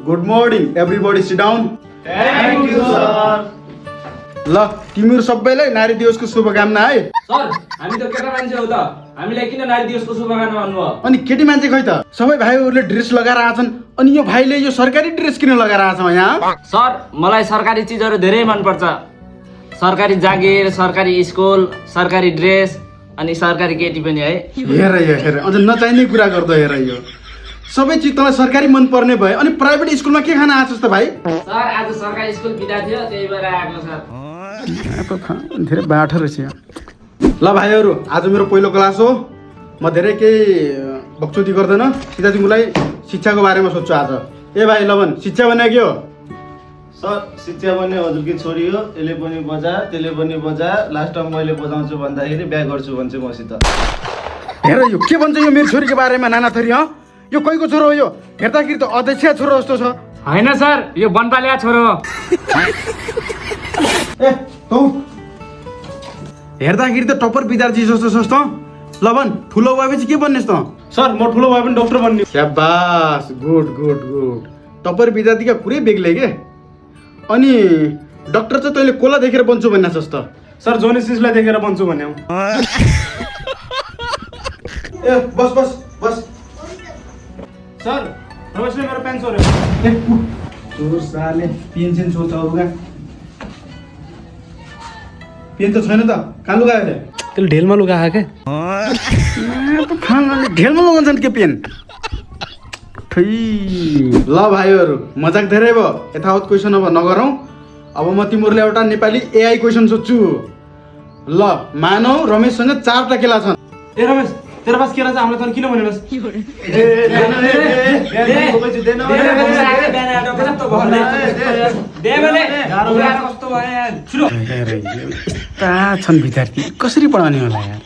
Good morning everybody sit down. Thank you sir. ल तिमीहरू सबैलाई नारी दिवसको शुभकामना है। सर हामी त केटा मान्छे हो त, हामीलाई किन नारी दिवसको शुभकामना भन्नुभयो? अनि केटी मान्छे खै त? सबै भाइहरूले ड्रेस लगाएर आछन्, अनि यो भाइले यो सरकारी ड्रेस किन लगाएर आछ यहाँ? सर मलाई सरकारी चिजहरू धेरै मनपर्छ। सरकारी जागिर, सरकारी स्कुल, सरकारी ड्रेस अनि सरकारी केटी पनि है। हेर यो हेर, अझ नचाहिने कुरा गर्दो हेर यो। सबै चिज तँलाई सरकारी मन पर्ने भयो, अनि प्राइभेट स्कुलमा के खान आछस् त भाइ? सर आज सरकारी स्कुल बिदा थियो त्यही भएर आएको सर। धेरै बाठो रहेछ यहाँ। ल भाइहरू, आज मेरो पहिलो क्लास हो। म धेरै केही बकचोदी गर्दैन, सिधा तिमीलाई शिक्षाको बारेमा सोध्छु आज। ए भाइ लवन, शिक्षा भने के हो? सर शिक्षा भन्ने हजुरकी छोरी हो, यसले पनि बजा त्यसले पनि बजा, लास्टमा मैले बजाउँछु भन्दाखेरि बिहा गर्छु भन्छ मसित। हेर यो के भन्छ यो मेरो छोरीको बारेमा नाना थरी? यो कोहीको छोरो हो यो? हेर्दाखेरि त अध्यक्ष छोरो जस्तो छ। होइन सर यो बनपालिया छोरो हो। ए तौ हेर्दाखेरि त टप्पर विद्यार्थी जस्तो छस् त। लवन ठुलो भएपछि के बन्नेस् त? सर म ठुलो भए पनि डक्टर बन्ने। शाबास, गुड गुड गुड। टप्पर विद्यार्थीका कुरै बेग्लै के। अनि डक्टर चाहिँ तैँले कसलाई देखेर बन्छु भन्ने छस् त? सर जोनिसिसलाई देखेर बन्छु भन्ने हौ। ए बस बस बस। सर रमेशले मेरो पेन चोर्यो। ए चोर साले पेन चोर्छ अरू कहाँ? पेन त छैन त, कहाँ लुगायो अरे? त्यसले ढेलमा लुगायो क्या। ढेलमा लगाउँछन् के पेन? खै ल भाइहरू, मजाक धेरै भयो, यथावत क्वेसन अब नगरौँ। अब म तिमीहरूले एउटा नेपाली एआई क्वेसन सोध्छु। ल मानौ रमेशसँग 4टा केला छन्। ए रमेश तेरो पास केरा छ, हामीलाई त किन भनेनस्? यस्ता छन् विद्यार्थी, कसरी पढाउने होला यार?